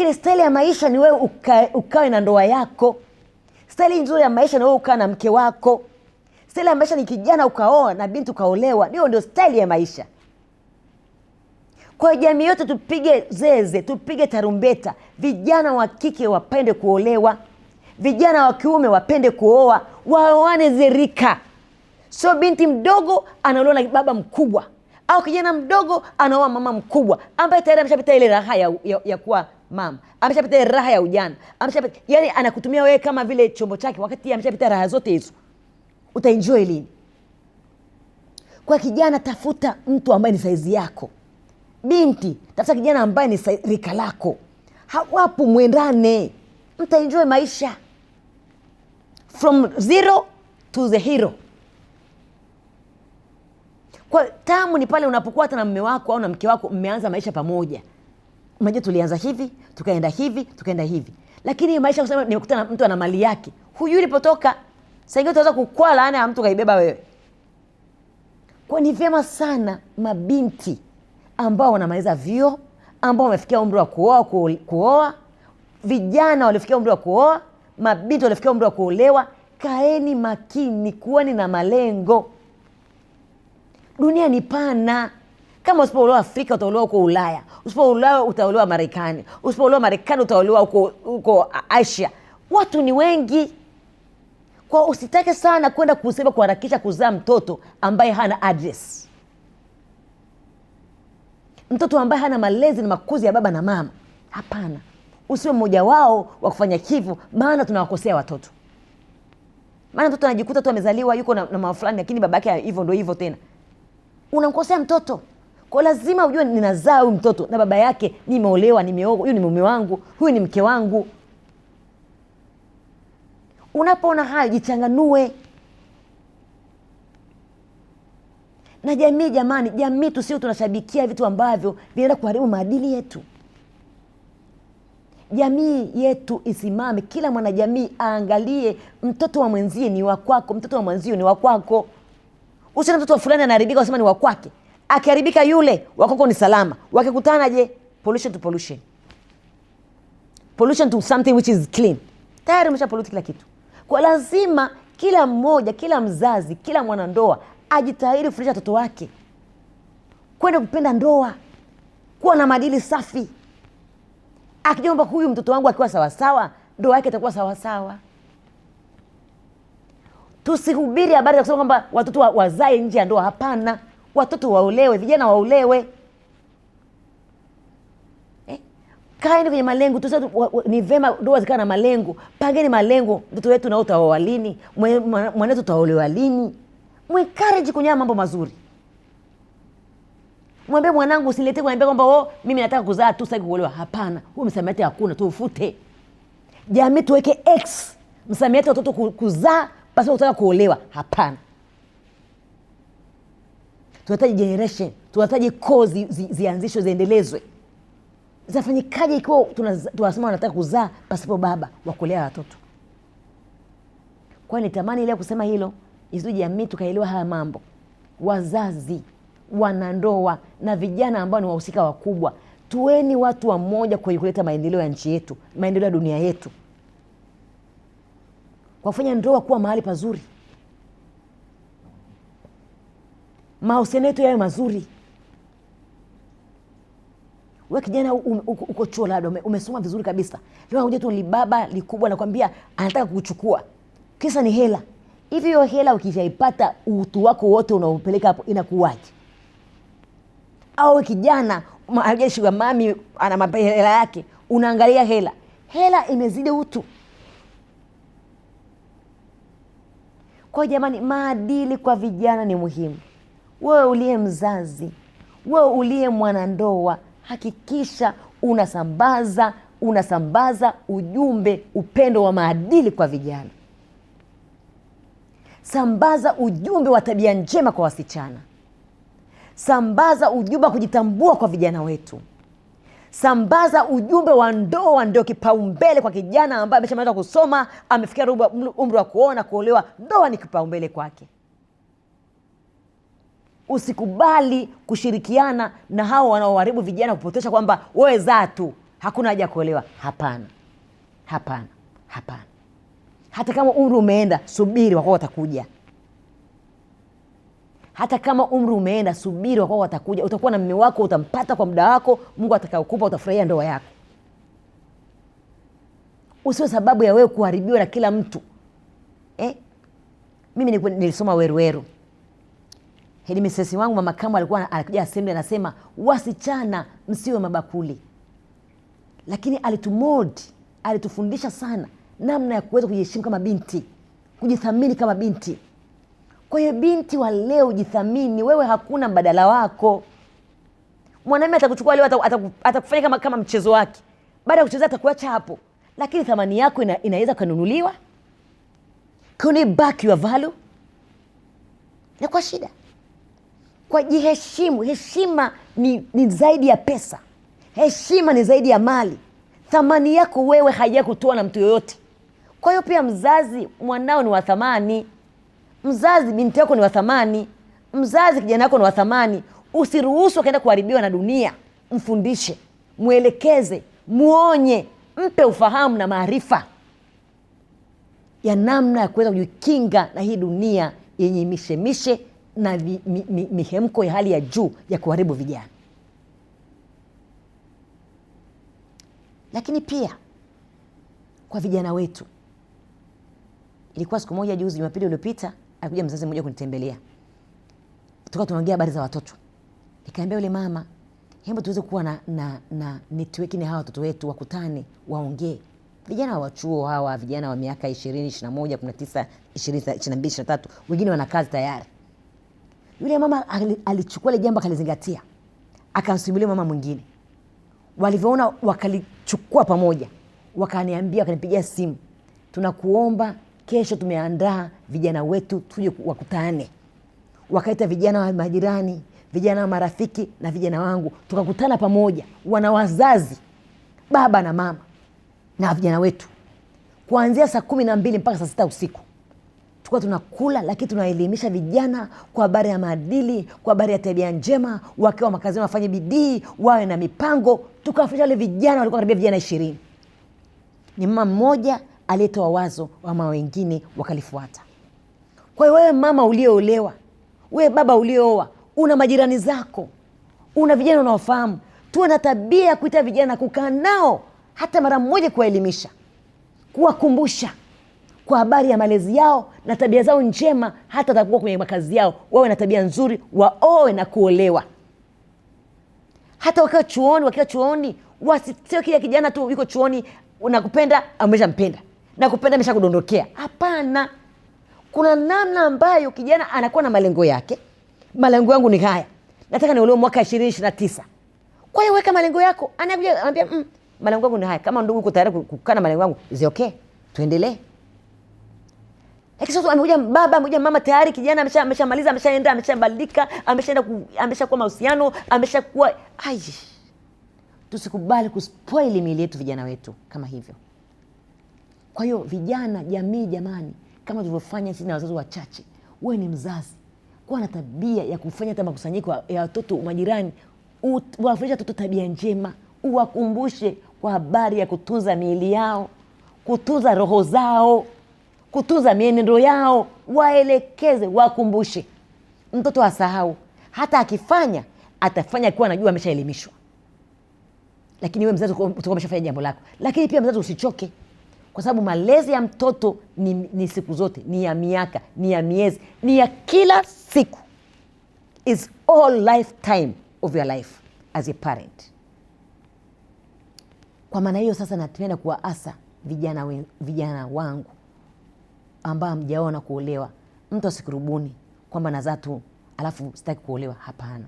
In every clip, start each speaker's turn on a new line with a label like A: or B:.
A: Lakini staili ya maisha ni wewe ukawe na ndoa yako. Staili nzuri ya maisha ni wewe ukae na mke wako. Staili ya maisha ni kijana ukaoa na binti ukaolewa. Hiyo ndio staili ya maisha. Kwa jamii yote tupige zeze, tupige tarumbeta. Vijana wa kike wapende kuolewa, vijana wa kiume wapende kuoa, waoane zerika. Sio binti mdogo anaolewa na baba mkubwa, au kijana mdogo anaoa mama mkubwa ambaye tayari ameshapita ile raha ya kuwa mama, ameshapita ile raha ya ujana, ameshapita, yani anakutumia wewe kama vile chombo chake, wakati ameshapita raha zote hizo. Utaenjoy lini? Kwa kijana, tafuta mtu ambaye ni saizi yako. Binti, tafuta kijana ambaye ni rika lako. Hawapo, mwendane, mtaenjoy maisha from zero to the hero. Kwa tamu ni pale unapokuwa hata na mume wako au na mke wako, mmeanza maisha pamoja. Unajua tulianza hivi, tukaenda hivi, tukaenda hivi. Lakini maisha kusema nimekutana na mtu ana mali yake, hujui ulipotoka. Saa ingine utaweza kukwaa laana ya mtu kaibeba wewe. Kwa ni vyema sana mabinti ambao wanamaliza vyuo, ambao wamefikia umri wa kuoa, vijana waliofikia umri wa kuoa, mabinti waliofikia umri wa kuolewa, kaeni makini, kuweni na malengo. Dunia ni pana. Kama usipoolewa Afrika utaolewa huko Ulaya, usipoolewa utaolewa Marekani, usipoolewa Marekani utaolewa huko Asia. Watu ni wengi. Kwa usitake sana kwenda kusema kuharakisha kuzaa mtoto ambaye hana address, mtoto ambaye hana malezi na makuzi ya baba na mama. Hapana, usiwe mmoja wao wa kufanya hivyo, maana tunawakosea watoto. Maana mtoto anajikuta tu amezaliwa yuko na mama fulani, lakini baba yake hivyo ndio hivyo tena. Unamkosea mtoto. Kwa lazima ujue ninazaa huyu mtoto na baba yake, nimeolewa, nimeoa, huyu ni mume wangu, huyu ni mke wangu. Unapoona hayo jichanganue. Na jamii jamani, jamii tusio tunashabikia vitu ambavyo vinaenda kuharibu maadili yetu. Jamii yetu isimame, kila mwanajamii aangalie mtoto wa mwenzie ni wa kwako, mtoto wa mwenzio ni wa kwako. Usione mtoto wa fulani anaharibika usema ni wa kwake. Akiharibika yule, wa kwako ni salama. Wakikutana je? Pollution to pollution. Pollution to something which is clean. Tayari umesha pollute kila kitu. Kwa lazima kila mmoja, kila mzazi, kila mwanandoa ajitahidi kufundisha watoto wake kwenda kupenda ndoa, kuwa na maadili safi. Akijua kwamba huyu mtoto wangu akiwa sawasawa, ndoa yake itakuwa sawasawa. Tusihubiri habari za kusema kwamba watoto wazae nje ya ndoa. Hapana, watoto waolewe, vijana waolewe. Kaeni kwenye malengo. Tuseme ni vema ndoa zikawa na malengo. Pangeni malengo, mtoto wetu nao utaoa lini? Mwanetu utaolewa lini? Mwencourage kwenye mambo mazuri. Mwambie mwanangu usiniletee kuniambia kwamba oh, mimi nataka kuzaa tu sitaki kuolewa. Hapana, huo msamiati hakuna, tuufute. Jamii tuweke X msamiati watoto kuzaa pasipo kutaka kuolewa. Hapana. Tunahitaji generation, tunahitaji koo zianzishwe, ziendelezwe. Zafanyikaje ikiwa tunasema wanataka kuzaa pasipo baba wa kulea watoto? Kwa nitamani ile kusema hilo, isije jamii tukaelewa haya mambo. Wazazi, wanandoa na vijana ambao ni wahusika wakubwa, tuweni watu wa moja kwenye kuleta maendeleo ya nchi yetu, maendeleo ya dunia yetu, kwa kufanya ndoa kuwa mahali pazuri, mahusiano yetu yawe mazuri. Wewe kijana uko chuo labda umesoma vizuri kabisa, leo unakuja tu libaba likubwa nakwambia anataka kukuchukua, kisa ni hela. Hivi hiyo hela ukishaipata utu wako wote unaopeleka hapo inakuwaje? Au wewe kijana, hajashi wa mami ana hela yake, unaangalia hela, hela imezidi utu. Kwa jamani, maadili kwa vijana ni muhimu. Wewe uliye mzazi, wewe uliye mwanandoa, hakikisha unasambaza ujumbe, upendo wa maadili kwa vijana. Sambaza ujumbe wa tabia njema kwa wasichana. Sambaza ujumbe wa kujitambua kwa vijana wetu. Sambaza ujumbe wa ndoa ndio kipaumbele kwa kijana ambaye ameshamaliza kusoma, amefikia umri wa kuoa na kuolewa. Ndoa ni kipaumbele kwake. Usikubali kushirikiana na hao wanaoharibu vijana, kupotosha kwamba wewe zaa tu. hakuna haja ya kuolewa. Hapana, hapana, hapana. Hata kama umri umeenda, subiri, wako watakuja. Hata kama umri umeenda, subiri, wako watakuja. Utakuwa na mume wako, utampata kwa muda wako Mungu atakaokupa, utafurahia ndoa yako. Usiwe sababu ya wewe kuharibiwa na kila mtu. Mimi nilisoma Weruweru. Headmistress wangu mama Kamwe alikuwa anakuja assembly anasema wasichana msiwe mabakuli. Lakini alitumold, alitufundisha sana namna ya kuweza kujiheshimu kama binti, kujithamini kama binti. Kwa hiyo binti wa leo, jithamini wewe, hakuna mbadala wako. Mwanamume atakuchukua leo, atakufanya kama mchezo wake. Baada ya kucheza atakuacha hapo. Lakini thamani yako inaweza kununuliwa. Can you back your value? Na kwa shida. Kwa jiheshimu, heshima ni zaidi ya pesa. Heshima ni zaidi ya mali. Thamani yako wewe haijakutoa na mtu yoyote. Kwa hiyo pia mzazi, mwanao ni wa thamani. Mzazi, binti yako ni wa thamani. Mzazi, kijana yako ni wa thamani. Usiruhusu akaenda kuharibiwa na dunia. Mfundishe, mwelekeze, muonye, mpe ufahamu na maarifa ya namna ya kuweza kujikinga na hii dunia yenye mishemishe na mihemko ya hali ya juu ya kuharibu vijana. Lakini pia kwa vijana wetu, ilikuwa siku moja juzi Jumapili iliyopita, alikuja mzazi mmoja kunitembelea. Tukawa tunaongea habari za watoto. Nikamwambia yule mama, hebu tuweze kuwa na network na hawa watoto wetu, wakutane, waongee. Vijana wa chuo hawa, vijana wa miaka 20, 21, 19, 20, 22, 23, wengine wana kazi tayari. Yule mama alichukua ile jambo akalizingatia. Akamsimulia mama mwingine. Walivyoona wakalichukua pamoja. Wakaniambia, wakanipigia simu. Tunakuomba kesho tumeandaa vijana wetu tuje wakutane. Wakaita vijana wa majirani, vijana wa marafiki na vijana wangu. Tukakutana pamoja, wana wazazi, baba na mama na vijana wetu. Kuanzia saa 12 mpaka saa 6 usiku. Tulikuwa tunakula, lakini tunaelimisha vijana kwa habari ya maadili, kwa habari ya tabia njema, wakiwa makazini wafanye bidii, wawe na mipango. Tukawafundisha wale vijana, walikuwa karibia vijana 20. Ni mama mmoja aliyetoa wazo, mama wengine wakalifuata. Kwa hiyo wewe mama uliyeolewa, wewe baba uliyeoa, una majirani zako, una vijana unaofahamu, tuwe na tabia ya kuita vijana, kukaa nao hata mara moja, kuwaelimisha, kuwakumbusha kwa habari ya malezi yao na tabia zao njema. Hata watakuwa kwenye makazi yao wawe na tabia nzuri, waoe na kuolewa. Hata wakiwa chuoni, wasitio kila kijana tu yuko chuoni nakupenda ameshampenda, nakupenda ameshakudondokea. Hapana. Kuna namna ambayo kijana anakuwa na malengo yake. Malengo yangu ni haya, nataka niolewe mwaka 2029. Kwa hiyo weka malengo yako. Anakuja anambia, malengo yangu ni haya. Kama ndugu uko tayari kukaa na malengo yangu, is okay, tuendelee. Lakini sasa amekuja baba, amekuja mama, tayari kijana ameshamaliza, ameshaenda, ameshabadilika, ameshaenda ameshakuwa mahusiano, ameshakuwa ai. Tusikubali kuspoil miili yetu vijana wetu kama hivyo. Kwa hiyo vijana, jamii jamani, kama tulivyofanya sisi na wazazi wachache, wewe ni mzazi, kuwa na tabia ya kufanya hata makusanyiko ya watoto majirani, wafundishe watoto tabia njema, uwakumbushe kwa habari ya kutunza miili yao, kutunza roho zao, kutunza mienendo yao, waelekeze, wakumbushe. Mtoto asahau, hata akifanya atafanya akiwa anajua ameshaelimishwa. Lakini wewe mzazi utakuwa umeshafanya jambo lako. Lakini pia mzazi usichoke, kwa sababu malezi ya mtoto ni siku zote, ni ya miaka, ni ya miezi, ni ya kila siku. It's all lifetime of your life as a parent. Kwa maana hiyo sasa napenda kuwaasa vijana wangu ambao hamjaoa na kuolewa. Mtu asikurubuni kwamba nazaa tu alafu sitaki kuolewa, hapana.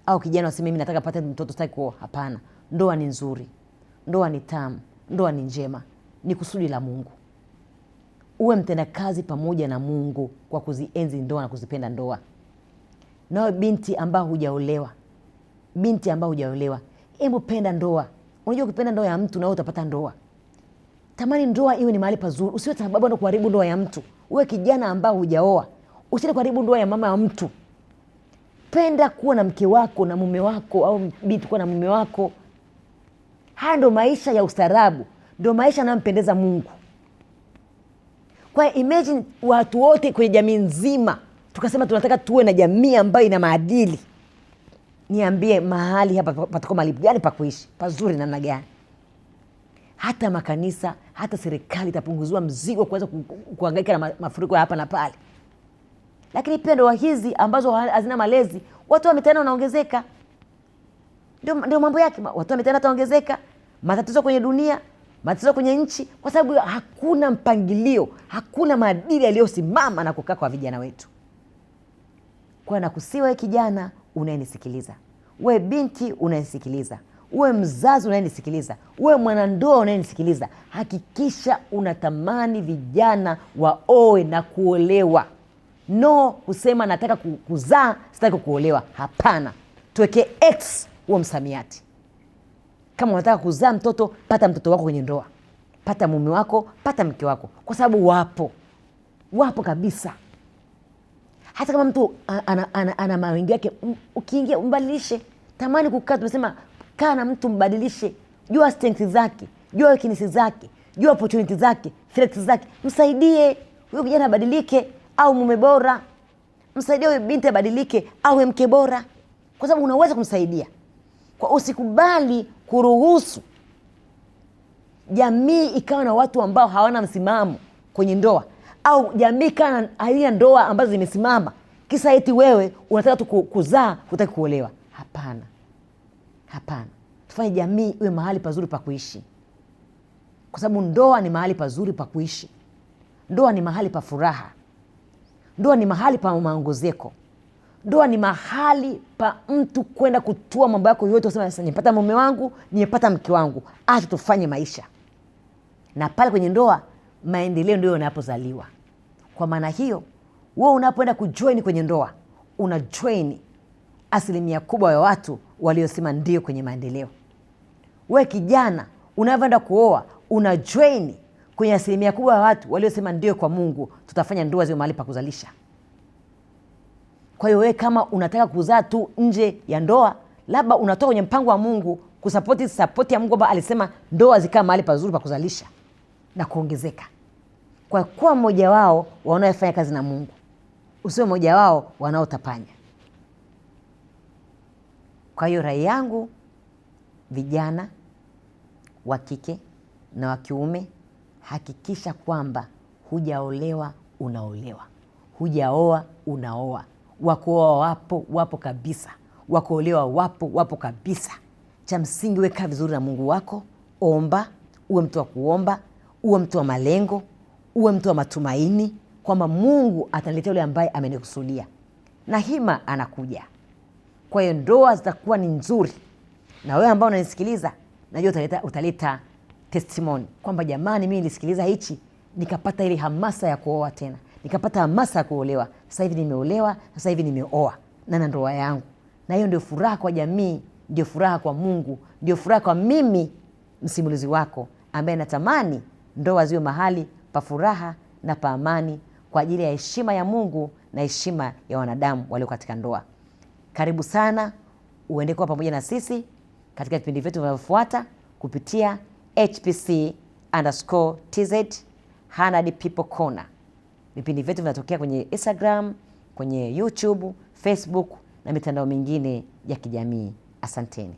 A: Au kijana aseme mimi nataka pate mtoto sitaki kuoa, hapana. Ndoa ni nzuri, ndoa ni tamu, ndoa ni njema, ni kusudi la Mungu. Uwe mtendakazi pamoja na Mungu kwa kuzienzi ndoa na kuzipenda ndoa. Nawe binti ambao hujaolewa, binti ambao hujaolewa, hebu penda ndoa. Unajua ukipenda ndoa ya mtu na wewe utapata ndoa. Tamani ndoa iwe ni mahali pazuri. Usiwe sababu ya kuharibu ndoa ya mtu. Uwe kijana ambao hujaoa, usiende kuharibu ndoa ya mama ya mtu. Penda kuwa na mke wako na mume wako, au binti kuwa na mume wako. Haya ndo maisha ya ustaarabu, ndo maisha yanayompendeza Mungu. Kwa hiyo imagine watu wote kwenye jamii nzima tukasema tunataka tuwe na jamii ambayo ina maadili. Niambie, mahali hapa patakuwa mahali gani pa kuishi pazuri namna gani? Hata makanisa, hata serikali itapunguziwa mzigo kuweza kuhangaika na mafuriko ya hapa na pale. Lakini pia ndoa hizi ambazo hazina malezi, watu wa mitaani wanaongezeka. Ndio mambo yake, watu wa mitaani wataongezeka, matatizo kwenye dunia, matatizo kwenye nchi, kwa sababu hakuna mpangilio, hakuna maadili yaliyosimama na kukaa kwa vijana wetu. Kwa nakusihi wewe kijana unayenisikiliza, we binti unayenisikiliza, uwe mzazi unayenisikiliza, uwe mwanandoa unayenisikiliza, hakikisha unatamani vijana waoe na kuolewa. No kusema nataka kuzaa, sitaki kuolewa. Hapana, tuweke X huo msamiati. Kama unataka kuzaa mtoto, pata mtoto wako kwenye ndoa, pata mume wako, pata mke wako, kwa sababu wapo, wapo kabisa. Hata kama mtu ana mawingi yake, ukiingia umbadilishe. Tamani kukaa, tumesema kaa na mtu mbadilishe, jua strength zake, jua weakness zake, jua opportunity zake, threats zake, msaidie huyo kijana abadilike au mume bora, msaidie huyo binti abadilike awe mke bora, kwa sababu unaweza kumsaidia. Kwa usikubali kuruhusu jamii ikawa na watu ambao hawana msimamo kwenye ndoa, au jamii ikawa na haina ndoa ambazo zimesimama, kisa eti wewe unataka tu kuzaa, hutaki kuolewa. Hapana, hapana. Tufanye jamii iwe mahali pazuri pa kuishi, kwa sababu ndoa ni mahali pazuri pa kuishi. Ndoa ni mahali pa furaha. Ndoa ni mahali pa maongezeko. Ndoa ni mahali pa mtu kwenda kutua mambo yako yote, useme sasa nimepata mume wangu, nimepata mke wangu, acha tufanye maisha. Na pale kwenye ndoa maendeleo ndio yanapozaliwa. Kwa maana hiyo, wewe unapoenda kujoin kwenye ndoa, una join asilimia kubwa ya watu waliosema ndio kwenye maendeleo. Wewe kijana unavyoenda kuoa, una join kwenye asilimia kubwa ya watu waliosema ndio kwa Mungu, tutafanya ndoa ziwe mahali pa kuzalisha. Kwa hiyo wewe kama unataka kuzaa tu nje ya ndoa, labda unatoka kwenye mpango wa Mungu kusapoti sapoti ya Mungu ambaye alisema ndoa zikaa mahali pazuri pa kuzalisha na kuongezeka. Kwa kuwa mmoja wao wanaofanya kazi na Mungu, usiwe mmoja wao wanaotapanya. Kwa hiyo rai yangu, vijana wa kike na wa kiume, hakikisha kwamba hujaolewa unaolewa, hujaoa unaoa. Wakuoa wapo, wapo kabisa. Wakuolewa wapo, wapo kabisa. Cha msingi, weka vizuri na Mungu wako, omba, uwe mtu wa kuomba, uwe mtu wa malengo, uwe mtu wa matumaini kwamba Mungu ataniletea yule ambaye amenikusudia, na hima anakuja. Kwa hiyo ndoa zitakuwa ni nzuri. Na wewe ambao unanisikiliza, najua utaleta testimony kwamba jamani, mimi nilisikiliza hichi nikapata ile hamasa ya kuoa tena, nikapata hamasa ya kuolewa. Sasa hivi nimeolewa, sasa hivi nimeoa na na ndoa yangu. Na hiyo ndio furaha kwa jamii, ndio furaha kwa Mungu, ndio furaha kwa mimi msimulizi wako ambaye natamani ndoa ziwe mahali pa furaha na pa amani kwa ajili ya heshima ya Mungu na heshima ya wanadamu walio katika ndoa. Karibu sana uende kuwa pamoja na sisi katika vipindi vyetu vinavyofuata kupitia HPC_TZ Hanad People Corner. Vipindi vyetu vinatokea kwenye Instagram, kwenye YouTube, Facebook na mitandao mingine ya kijamii. Asanteni.